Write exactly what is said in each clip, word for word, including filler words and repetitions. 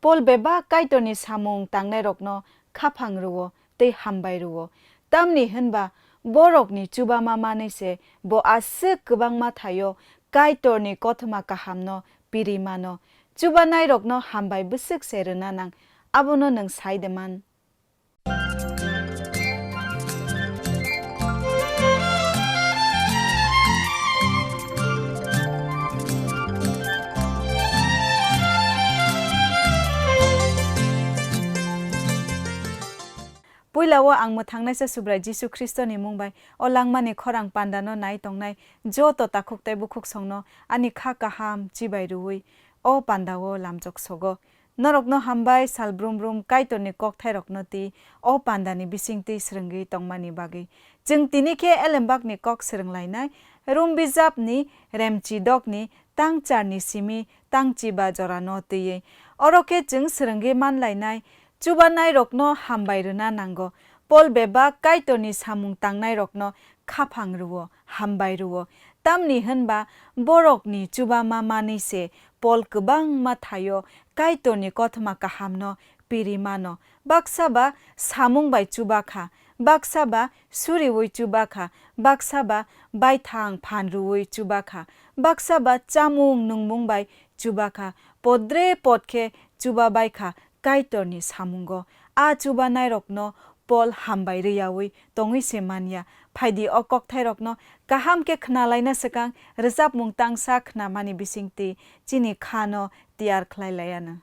Pol bebak Kaitorni samung tangnairokno khaphang rw-o tei hambai rw-o, tamni hwn ba borokni chubama manwi se bo aswk kwbangma thaio Kaitorni kothoma kahamno piri mano. Chubanairokno hambai bwswk se rwna nang, abono nwng sai de man. Puila o ang mwthangnaisa Subrai Jisu Khristoni mung bai o langmani khorang pandano nai tongnai joto takhuk tei bukhuksongno ani kha kaham chibai rwui o pandao lamjok sogo. Norokno hambai sal brum brum Kaitorni kokthairokno twi o pandani bisingtwi swrwngwi tongmani bagwi. Chwng tini khe Elembakni kok swrwnglainai Rom bijapni remchi dokni tang charni simi tang chiba jorano twiwi. Oro khe chwng swrwngwi manlainai chubanairokno hambai rwna nango. Pol bebak Kaitorni samung tangnairokno khaphang rw-o, hambai rw-o. Tamni hwn ba borokni chubama manwi se Pol kwbangma thaio Kaitorni kothoma kahamno piri mano. Baksa ba samung bai chuba kha, baksa ba suriui chuba kha, baksa ba baithang phan rwui chuba kha, baksa ba chamung nungmung bai chuba kha, podre pod khe chuba bai kha Kaitorni samungo. A chubanairokno Pol hambai rwyaui tongwi se man ya. Phaidi o kokthairokno kaham khe khnalaina swkang rwchapmung tangsa khnamani bisingtwi chini khano tiyar khlai lai anw.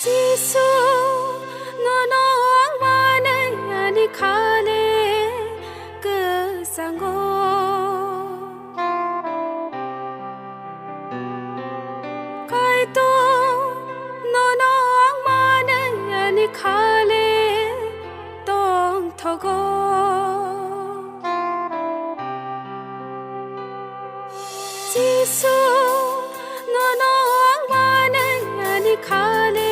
Jisu, nono ang manwi ani khale kwchango. Kaitor, nono ang manwi ani khale tongthogo. Jisu, nono ang manwi ani khale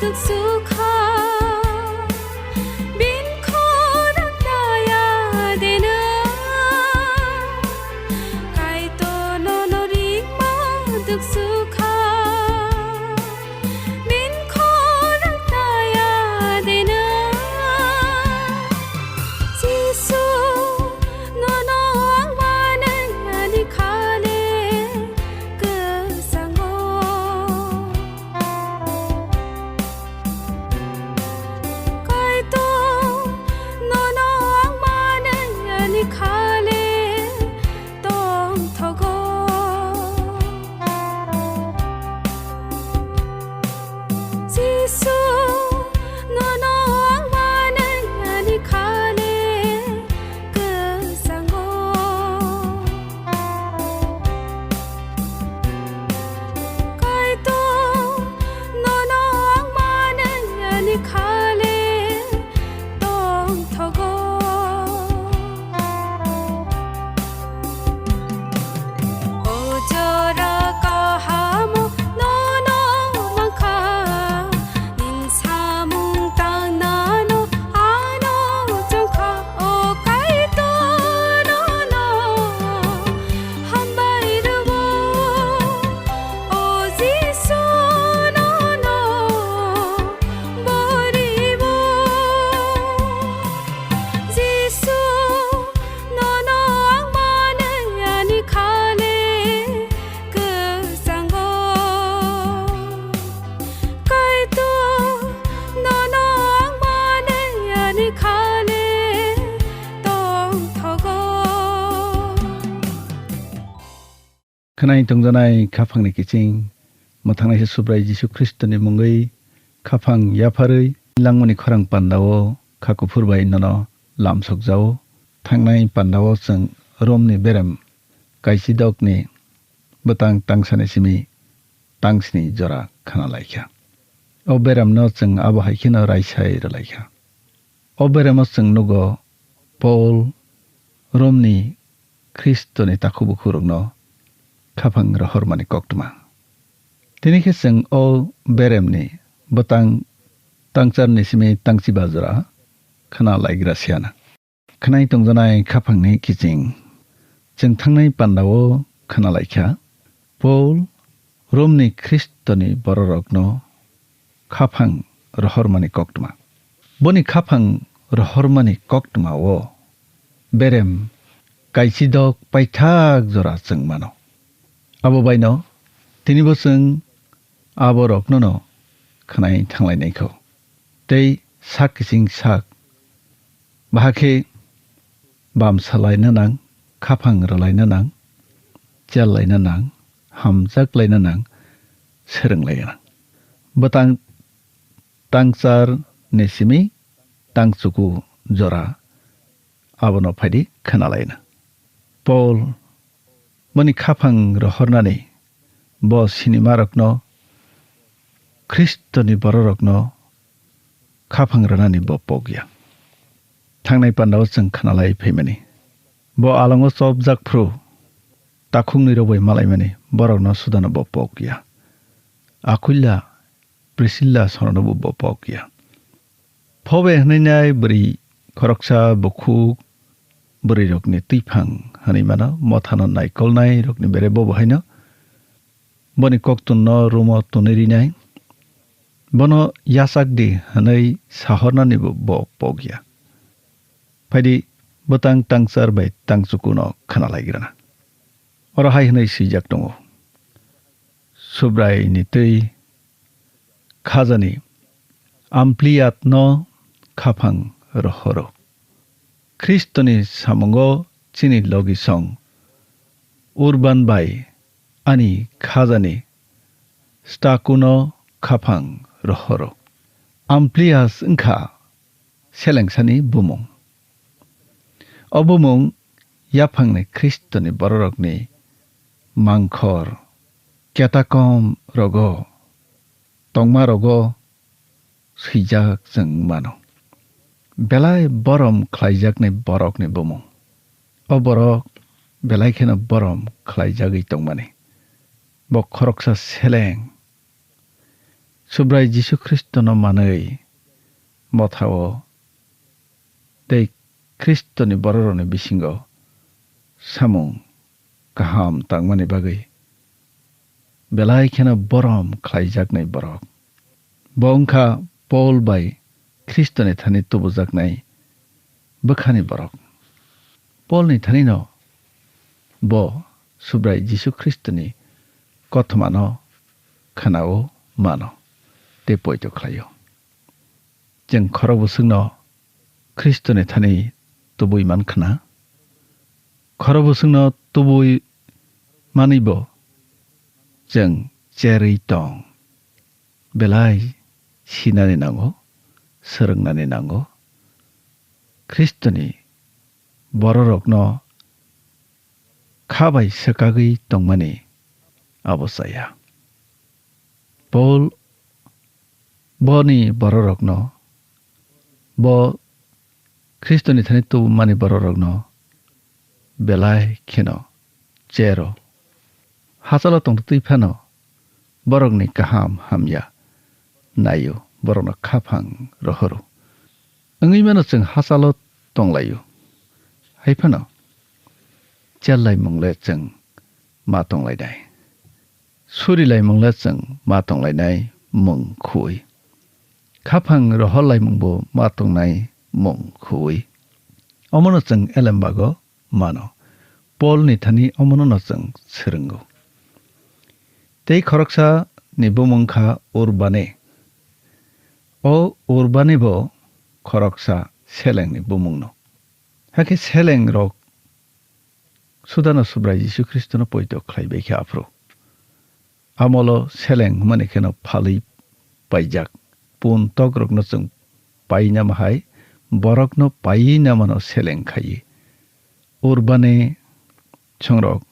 Sukha bin khorang daya dena, Kaitor nono ringma duk sukha bin khorang daya dena. Jisu nono ang manai ani khale kwsango. Kaitor nono ang manai ani khale tongthogo. Jisu nono ang manai ani khale kwsango. Kaitor nono ang manai ani khale tongthogo. O jora kahamo nono mankha, nin samung tangnano ano chongkha. O Kaitor nono hambai rwo, o Jisu nono boriwo. Jisu nono ang manai ani khale kwsango. Kaitor nono ang manai ani khale tongthogo. Khwnai tongjanai khaphangni kiching, mwthangnaisa Subrai Jisu Khristoni mungwi khaphang yapharwi langmani khorang pandao kha kuphur bai nono lamsokjao. Thangnai pandao chwng Romni berem kaichidokni bwtang tangsani simi tangsni jora khna laikha. O beremno chwng abo hai kheno raisai rwlaikha. O beremo chwng nugo Paul Romni Khristoni takhuk bukhurokno khaphang rohormani koktwma. Tini khe chwng o beremni bwtang tangcharni simi tangchiba jora khna laikra siana. Khwnai tongjanai khaphangni kiching. Chwng thangnai pandao khna laikha, Paul Romni Khristoni bororokno khaphang rohormani koktwma. Boni khaphang rohormani koktwmao berem kaichidok paithak jora chwng mano. Abo baino tinibo chwng aboroknono khwnai thanglainaikho. Tei sak kiching sak, bahai khe bam salaina nang, khaphang rwlaina nang, chellaina nang, hamjaklaina nang, swrwnglaina nang. Bwtang tangchar ni simi tangchuku jora abono phaidi khwnalaina. Paul boni khaphang rohornani bo sinimarokno, Khristoni bororokno khaphang rwnani bo pokya. Thangnai pandao chwng khwnalai phaimani. Bo alongo chopjak phru takhuknwi rwbai malaimani borokno sudano bo pokya. Akuila, Prisilla sonono bo bo pokya. Phobe hwnwi nai bwrwi khoroksa bukhuk bwrwirokni twiphang hwnwi mano, mothano naikolnairokni bere bo bo haino boni koktwmno rumo tonwi rinai. Bono yachak di hwnwi sahornanibo bo pokya. Phaidi bwtang tangchar bai tangchukuno khwnalaigrana. Oro hai hwnwi swijak tongo, Subraini twi khajani Ampliatno khaphang rohoro. Khristoni samungo chini logisong Urban bai ani khajani Stakuno khaphang rohoro. Amplias wngkha selengsani bumung. O bumung yaphangni Khristoni bororokni mangkhor, ketakom rogo, tongma rogo swijak chwng mano. Belai borom khlaijaknai borokni bumung. O borok belai kheno borom khlaijagwi tongmani. Bo khoroksa seleng. Subrai Jisu Khristono manwi mothao tei Khristoni bororokni bisingo samung kaham tangmani bagwi belai kheno borom khlaijaknai borok. Bo wngkha Pol bai Khristoni thani tubujaknai bwkhani borok. Polni thanino bo Subrai Jisu Khristoni kothomano khanao mano tei poito khlaio. Chwng khorokbwswkno Khristoni thani tubui man khna. Khorokbwswkno tubui manwibo chwng cherwi tong. Belai sinani nango, swrwngnani nango. Khristoni bororokno kha bai swkagwi tongmani abo chaya. Pol boni bororokno, bo Khristoni thani tubumani bororokno belai kheno chero. Hachalo tongtwi phano borokni kaham hamya naio, borokno khaphang rohoro. Wngwi mano chwng hachalo tonglaio. Hai phano chellai mungle chwng ma tonglainai. Surilaimung le chwng ma tonglainai mung khui. Khaphang rohorlaimungbo ma tongnai mung khui. Omono chwng elembago mano. Polni thani omono no chwng swrwngo. Tei khoroksa ni bumung kha Urbane. O Urbane bo khoroksa selengni bumungno. Hakhe selengrok Sudano Subrai Jisu Khristono poito khlai bai khe aphuru. Amolo seleng hwnmani kheno phalwi paijak. Pun tokrokno chwng paina mahai, borokno paiwi namano seleng khaiwi. Urbane chongrok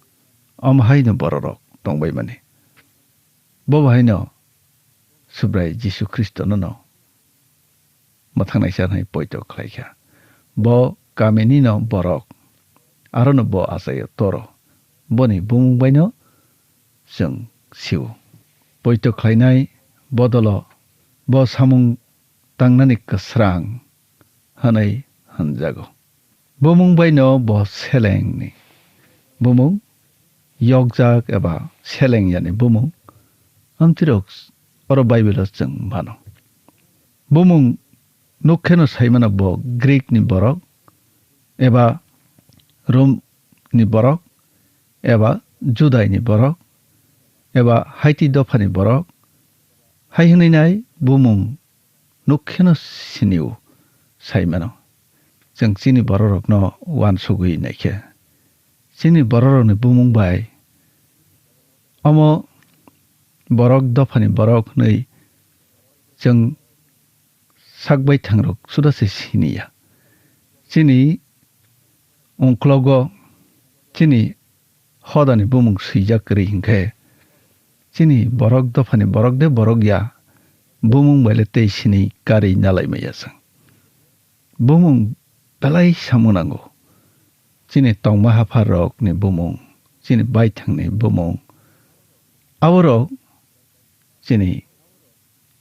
omo haino bororok tongbai mani. Bo bahaino Subrai Jisu Khristono no mwthangnaisa hwnwi poito khlai kha. Bo kamini no borok, aro no bo achaio toro. Boni bumung bai no chwng sio. Poito khlainai bodolo bo samung tangnani kwsrang hwnwi hwnjago. Bumung bai no bo selengni bumung, yokjak eba seleng yani bumung, amtirok oro Bible o chwng mano. Bumung nuk kheno sai mano bo Greek ni borok, eba Rom ni borok, eba Judai ni borok, eba Haiti dopha ni borok, hai hwnwi nai bumung nuk kheno sinio sai mano. Chwng chini bororokno uansugwi naikhe, chini bororokni bumung bai omo borok dophani borok hwnwi chwng sak baithangrok suda se siniya. Chini ungklogo chini hodani bumung swijak kwrwi hinkhe, chini borok dophani borok de borok ya, bumung bai le tei sini karwi nalai maya chwng. Bumung belai samung nango. Chini tongma hapharrokni bumung, chini baithangni bumung, aborok chini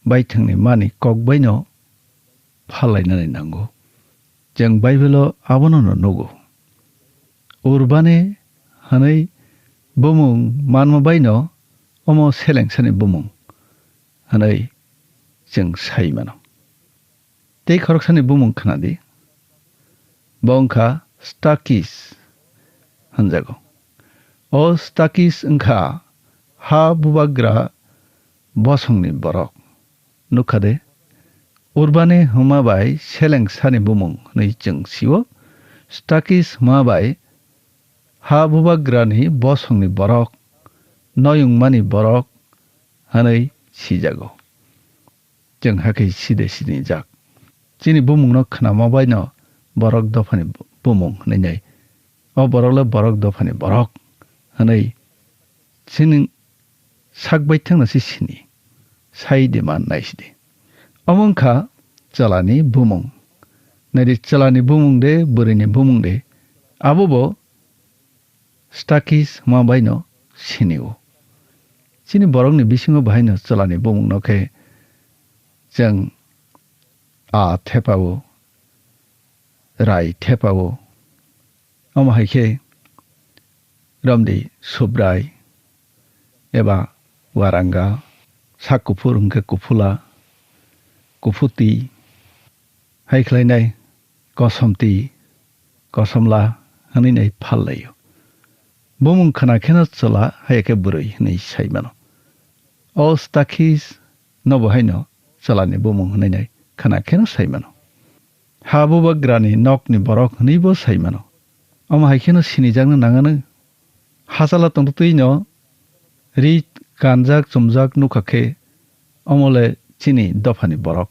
baithangni mani kok baino phalainani nango. Chwng Bible-o abono no nugo. Urbane hwnwi bumung manma baino omo selengsani bumung hwnwi chwng sai mano. Tei khoroksani bumung khna di. Bo wngkha Stakis hwnjago. O Stakis wngkha ha bubagra bosongni borok. Nukha de? Urbane hwnma bai selengsani bumung hwnwi chwng sio. Stakis hwnma bai ha bubagrani bosongni borok, noyungmani borok hwnwi sijago. Chwng hakhe side sinijak. Chini bumungno khnama baino borok dophani bu-, bumung hwnwi nai. O borok le borok dophani borok hwnwi chini sak baithangno se sini. Sai de man nai sidi. Omo wngkha chwlani bumung. Naidi chwlani bumung de, bwrwini bumung de. Abo bo Stakis hwnma baino sinio. Chini borokni bisingo bahaino chwlani bumungno khe chwng a thepa-o, rai thepa-o. Omo hai khe romdi Subrai eba Waranga, sak kuphur hwnkhe Kuphula, Kuphuti, hai khlainai Kosomti, Kosomla hwnwi nai phal laio. Bumung khna kheno chwla, haiya khe bwrwi hwnwi sai mano. O Stakis nobo haino chwlani bumung hwnwi nai khna kheno sai mano. Ha bubagrani nokni borok hwnwibo sai mano. Omo hai kheno sinijakna nangano. Hachalo tongtwi no ri kanjak chumjak nukha khe, omo le chini dophani borok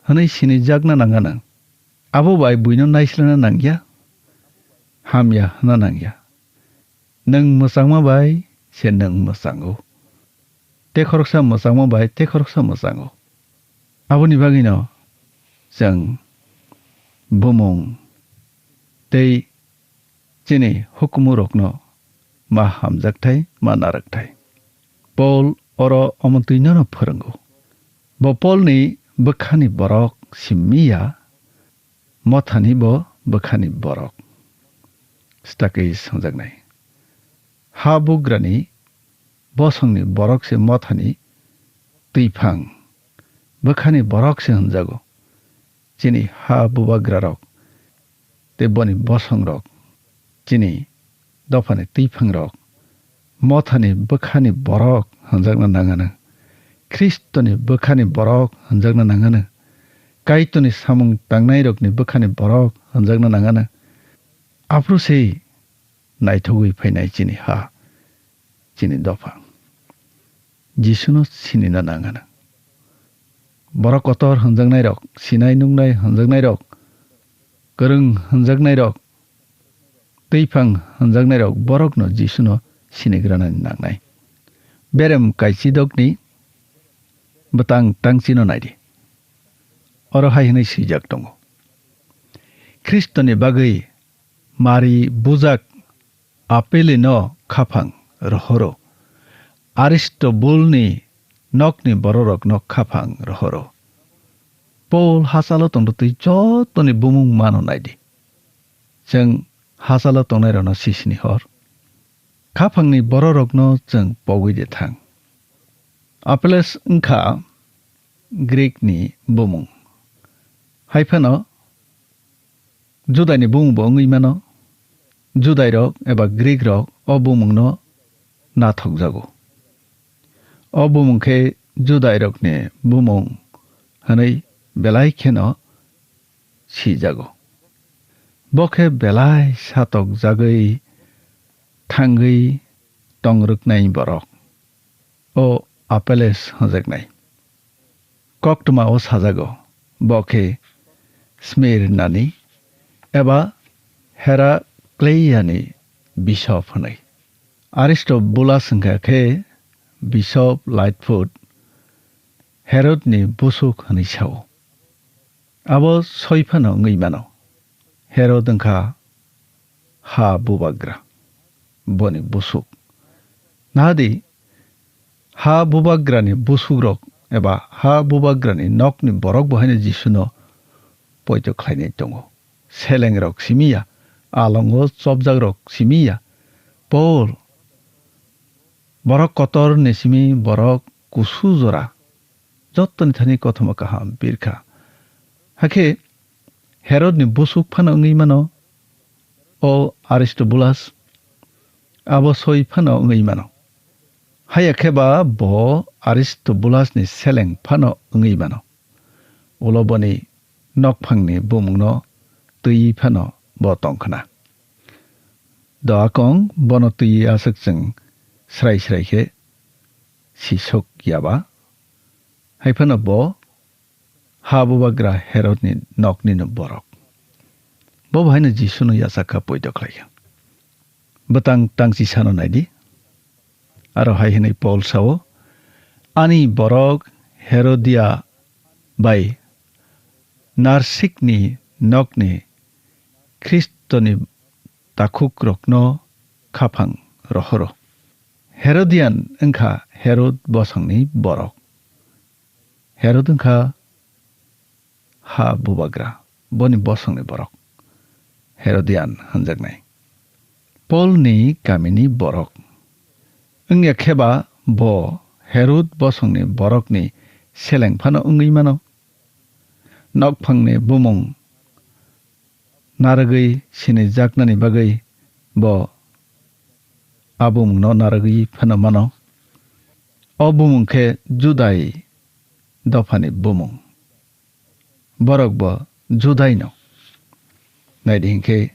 hwnwi sinijakna nangano. Abo bai buino naislena nangya, hamya hwnna nangya. Nwng mwchangma bai se nwng mwchango. Tei khoroksa mwchangma bai tei khoroksa mwchango. Aboni bagwino chwng bumung tei chini hukumurokno ma hamjakthai, ma narwkthai. Pol oro omontwi nono phwrwngo. Bo Polni bwkhani borok simi ya, mothani bo bwkhani borok. Stakis hwnjaknai. Ha bugrani bosongni borok se mothani twiphang, bwkhani borok se hwnjago. Chini ha bubagrarok tei boni bosongrok, chini dophani twiphangrok, mothani bwkhani borok hwnjakna nangano, Khristoni bwkhani borok hwnjakna nangano, Kaitorni samung tangnairokni bwkhani borok hwnjakna nangano. Aphuru se naithogwi phainai chini ha, chini dopha. Jisuno sinina nangano. Borok kotor hwnjaknairok, sinai nuknai hwnjaknairok, kwrwng hwnjaknairok, twiphang hwnjaknairok borokno Jisuno sinigranani nangnai. Berem kaichidokni bwtang tangchino naidi. Oro hai hwnwi swijak tongo, Khristoni bagwi mari bujak Apelino khaphang rohoro, Aristobulni nokni bororokno khaphang rohoro. Paul hachalo tongtwi jotoni bumung mano naidi. Chwng hachalo tongnairokno sisini hor. Khaphangni bororokno chwng pogwi de thang. Apeles wngkha Grikni bumung. Hai phano Judaini bumungbo wngwi mano. Judairok eba Grikrok o bumungno nathokjago. O bumung khe Judairokni bumung hwnwi belai kheno sijago. Bo khe belai satokjagwi thangwi tongrwknai borok. O Apeles hwnjaknai. Koktwma o sajago, bo khe Smirnani eba Herakleiani bisop hwnwi. Aristobulus wngkha khe bisop Lightfoot, Herodni busuk hwnwi sao. Abo soi phano wngwi mano. Herod wngkha ha bubagra, boni busuk. Nahadi, ha bubagrani busukrok eba ha bubagrani nokni borok bo haino Jisuno poito khlainai tongo. Selengrok simi ya, alongo chopjakrok simi ya. Paul, borok kotor ni simi borok kusu jora, jottoni thani kothoma kaham birkha. Hakhe Herodni busuk phano wngwi mano, o Aristobulus, abo soi phano wngwi mano. Haya khe ba bo Aristobulasni seleng phano wngwi mano. Ulo boni nokphangni bumungno twi phano bo tongkhna. Doakong bono twi aswk chwng srai srai khe sisok yaba. Hai phano bo ha bubagra Herodni noknino borok. Bo bo haino Jisuno yachak kha poito khlai kha. Bwtang tangchi sano naidi. Aro hai hwnwi Paul sao, "Ani borok Herodia bai Narsikni nokni Khristoni takhukrokno khaphang rohoro." Herodian wngkha Herod bosongni borok. Herod wngkha ha bubagra, boni bosongni borok, Herodian hwnjaknai. Polni kamini borok. Wngya khe ba bo Herod bosongni borokni seleng phano wngwi mano. Nokphangni bumung narwgwi sinijaknani bagwi bo a bumungno narwgwi phano mano. O bumung khe Judai dophani bumung. Borok bo Judaino. Naidi hinkhe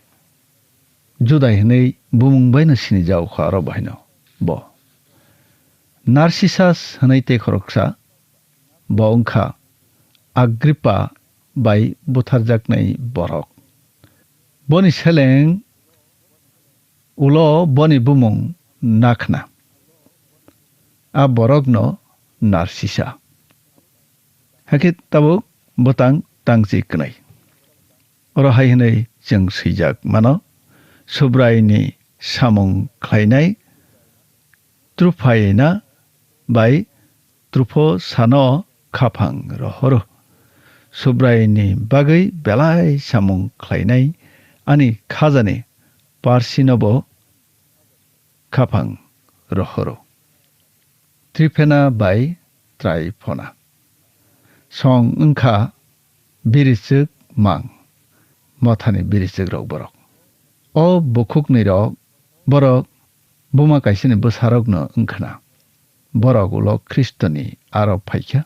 Judai hwnwi bumung baino sinijago kha oro bo haino bo. Narcissus hwnwi tei khoroksa bo wngkha Agrippa bai butharjaknai borok. Boni seleng ulo boni bumung nakhna. A borokno Narsisa. Hakhe tabuk bwtang tangchi kwnwi. Oro hai hwnwi chwng swijak mano, Subraini samung khlainai Trufaina bai Trufosano khaphang rohoro. Subraini bagwi belai samung khlainai ani khajani Parsinobo khaphang rohoro. Trifena bai Traifona. Song wngkha birichwk mang, mothani birichwk rok borok. O bukhukni rok borok buma kaisani bwsarokno wngkhna. Borok ulo Khristoni aro phaikha.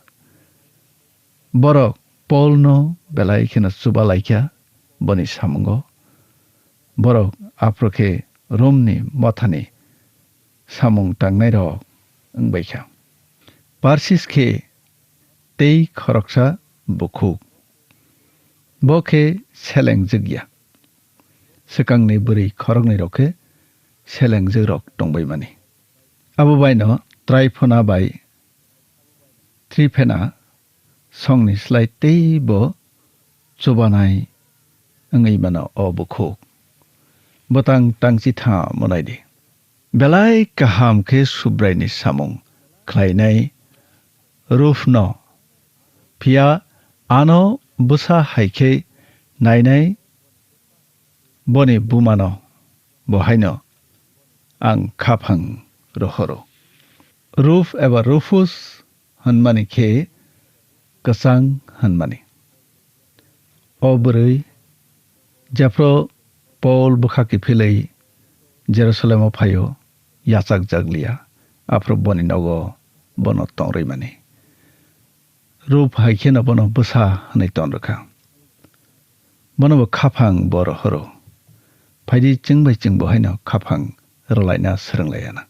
Borok Polno belai kheno chubalaikha boni samungo. Borok aphuru khe Romni mothani samung tangnairok wngbaikha. Parsis khe tei khoroksa bukhuk. Bo khe selengjwk ya. Swkangni bwrwi khoroknwi rok khe selengjwk rok tongbai mani. Abo baino Traifona bai Trifena songni slai teibo chubanai wngwi mano o bukhuk. Bwtang tangchi tha monai di. Belai kaham khe Subraini samung khlainai Rufno, phiya ano bwsa hai khe nainai boni bumano, bo haino ang khaphang rohoro. Ruf eba Rufus hwnmani khe kwchang hwnmani. O bwrwi jephru Paul bwkha kiphilwi Jerusalemo phaio, yachakjak liya, aphuru boni nogo bono tong rwimani. Ruf hai kheno bono bwsa hwnwi ton rwkha. Bono bo khaphang bo rohoro. Phaidi chwng bai chwng bo haino khaphang rwlaina swrwng laiya na.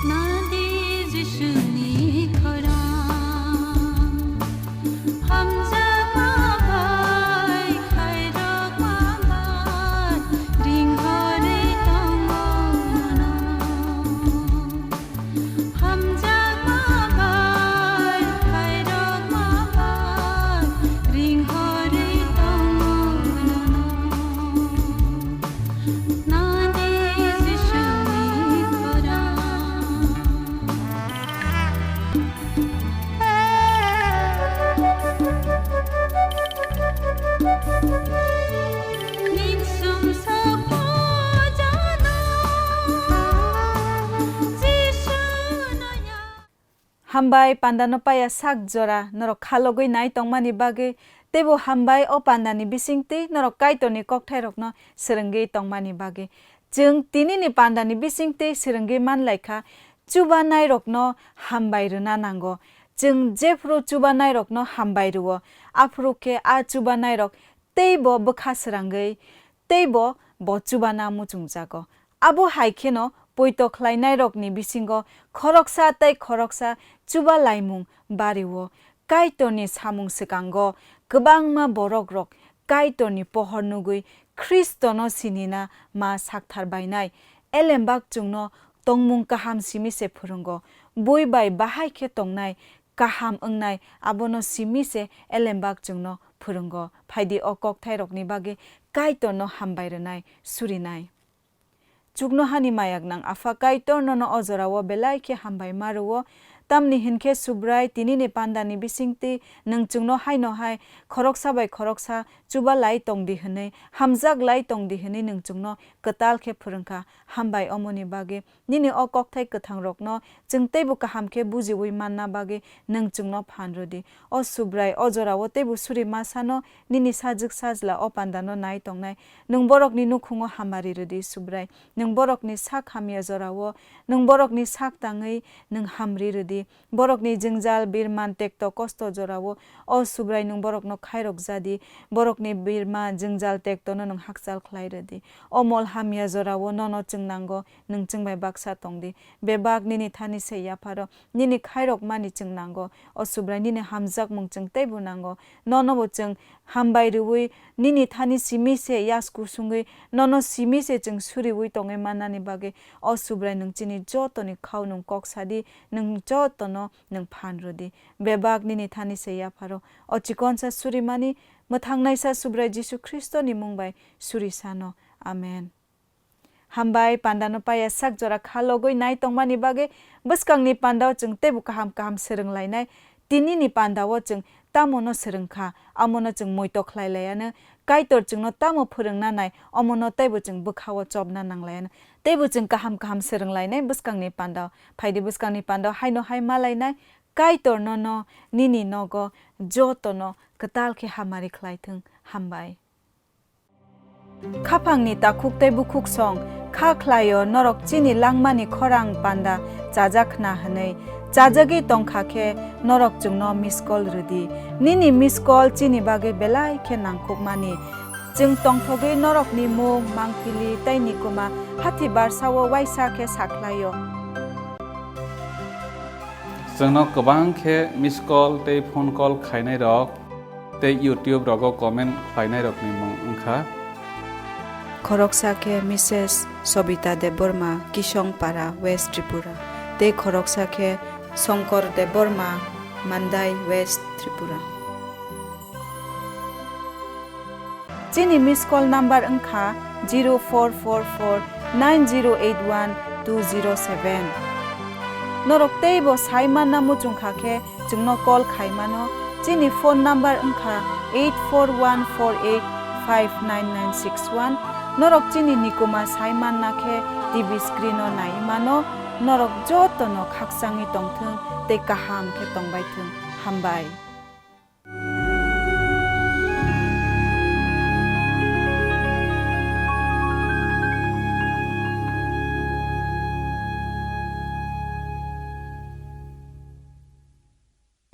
Nadi Jisuni khorang, hamjakma bai khairokma bai, ringhorwi tongo nono. Hamjakma bai, khairokma bai, ringhorwi tongo nono. Nadi Jisuni khorang. Ninsum sokmo jano, Jisu noya. Hambai pandano paya sak jora norok khalogwi nai tongmani bagwi, teibo hambai o pandani bisingtwi norok Kaitorni kokthairokno swrwngwi tongmani bagwi. Chwng tinini pandani bisingtwi swrwngwi manlaikha, chubanairokno hambai rwna nango. Chwng jephru chubanairokno hambai rwo, aphuru khe a chubanairok teibo bwkha srangwi, teibo bo chubana muchungjago. Abo hai kheno poito khlainairokni bisingo khoroksa tei khoroksa chuba laimung bario. Kaitorni samung swkango kwbangma borokrok Kaitorni pohor nugwi Khristono sinina ma sakthar bainai. Elembak chwngno tongmung kaham simi se phwrwngo. Bui bai bahai khe tongnai kaham wngnai, abono simi se Elembak chwngno phwrwngo. Phaidi o kokthairokni bagwi Kaitorno hambai rwnai, surinai. Chuknohani mayaknang Apha Kaitor nono o jorao belai khe hambai ma rwo, tamni hinkhe Subrai tinini pandani bisingtwi nwng chwngno haino hai khoroksa bai khoroksa chuba lai tong di hwnwi, hamjak lai tong di hwnwi nwng chwngno kwtal khe phwrwng kha. Hambai omoni bagwi. Nini o kokthai kwthangrokno chwng teibo kaham khe bujiui manna bagwi nwng chwngno phan rw di. O Subrai, o jorao teibo suri ma sano nini sajwk sajla o pandano nai tongnai. Nwng borokni nukhungo hamari rw di, Subrai. Nwng borokni sak hamya jorao, nwng borokni sak tangwi nwng hamri rw di. Borokni jwngjal, birman, tekto, kosto jorao, o Subrai, nwng borokno khairok ja di. Borokni birma, jwngjal, tektono nwng hakchal khlai rw di. O mol hamya jorao nono chwng nango, nwng chwng bai baksa tong di. Bebak nini thani se yapharo, nini khairokmani chwng nango. O Subrai, nini hamjakmung chwng teibo nango. Nono bo chwng hambai rwui, nini thani simi se yasku sungwi, nono simi se chwng suriui tongwi mannani bagwi, o Subrai, nwng chini jotoni khao nwng kok sa di, nwng jotono nwng phan rw di. Bebak nini thani se yapharo. O chikonsa surimani, mwthangnaisa Subrai Jisu Khristoni mung bai suri sano. Amen. Hambai, pandano paya sak jora kha logwi nai tongmani bagwi. Bwskangni pandao chwng teibo kaham kaham swrwng lainai. Tinini pandao chwng tamono swrwng kha, amono chwng muito khlai laiya no. Kaitor chwngno tamo phwrwngna nai, omono teibo chwng bwkhao chopna nang laiya no. Teibo chwng kaham kaham swrwng lainai bwskangni pandao. Phaidi bwskangni pandao haino hai ma lainai. Kaitor nono nini nogo jotono kwtal khe hamari khlai thwng. Hambai. Khaphangni takhuk tei bukhuk song, kha khlaio norok chini langmani khorang panda chajak khna hwnwi. Chajagwi tongkha khe norok chwngno miss call rwdi. Nini miss call chini bagwi belai khe nangkukmani. Chwng tongthogwi norokni mung, mangpili tei nikuma hathi barsao waisa khe sakhlaio. Chwngno kwbang khe miss call tei phone call khainairok tei YouTube rogo comment khlainairokni mung wngkha. Khoroksa khe Missus Sobita Debbarma, Kisongpara, West Tripura, tei khoroksa khe Songkor Debbarma, Mandai, West Tripura. Chini miss call number wngkha zero four four four nine zero eight one two zero seven. Norok teibo sai manna muchungkha khe chwngno call khai mano. Chini phone number wngkha eight four one four eight five nine nine six one. Norok chini nikuma sai manna khe T V screen o nai mano. Norok jotono khakchangwi tongthwng tei kaham khe tongbai thwng. Hambai.